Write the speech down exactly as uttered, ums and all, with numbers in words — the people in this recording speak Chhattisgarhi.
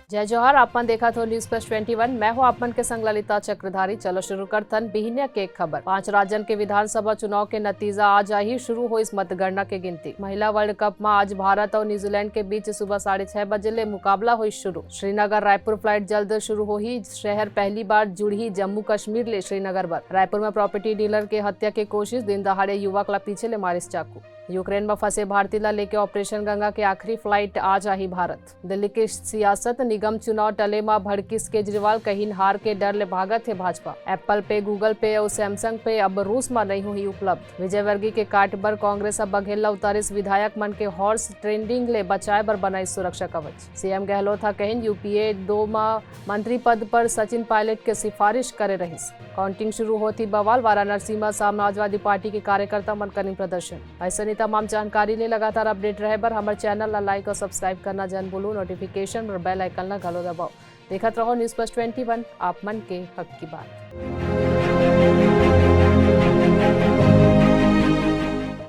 जय जोहार, आप मन देखत हो News Plus Twenty One। मैं हूं आप मन के संग ललिता चक्रधारी। चलो शुरू करथन बिहिनिया के खबर। पांच राज्यन के विधानसभा चुनाव के नतीजा आज आही, शुरू होइस मतगणना के गिनती। महिला वर्ल्ड कप म आज भारत अउ न्यूजीलैंड के बीच सुबह साढ़े छह बजे ले मुकाबला होइस शुरू। श्रीनगर रायपुर फ्लाइट जल्द शुरू होही। शहर पहली बार जुड़ही जम्मू कश्मीर ले श्रीनगर बर। रायपुर में प्रॉपर्टी डीलर के हत्या के कोशिश, दिन दहाड़े युवक ला पीछे ले मारिस चाकू। यूक्रेन में फंसे भारतीय ला लेके ऑपरेशन गंगा के आखिरी फ्लाइट आज आही भारत। दिल्ली के सियासत, निगम चुनाव टले म भड़किस केजरीवाल, कहिन हार के डर ले भागत हे Bhajpa. Apple Pay, Google Pay अउ Samsung Pay अब रूस म नइ होही उपलब्ध। विजयवर्गीय के काट बर कांग्रेस अब बघेल ला उतारिस, विधायक मन के हॉर्स ट्रेडिंग ले बचाए बर बनाइस सुरक्षा कवच। सीएम गहलोत ह कहिन यूपीए दो म मंत्री पद पर सचिन पायलट के सिफारिश करे रहिस। काउंटिंग शुरू होती बवाल, वाराणसी म समाजवादी पार्टी के कार्यकर्ता मन करिन प्रदर्शन। अइसने तमाम जानकारी ले लगातार अपडेट रहे बर हमर चैनल ला लाइक अउ सब्सक्राइब करना झन भूलू। नोटिफिकेशन बर बेल आइकन ला घलो दबाओ। देखत रहो News Plus Twenty One, आप मन के हक की बात।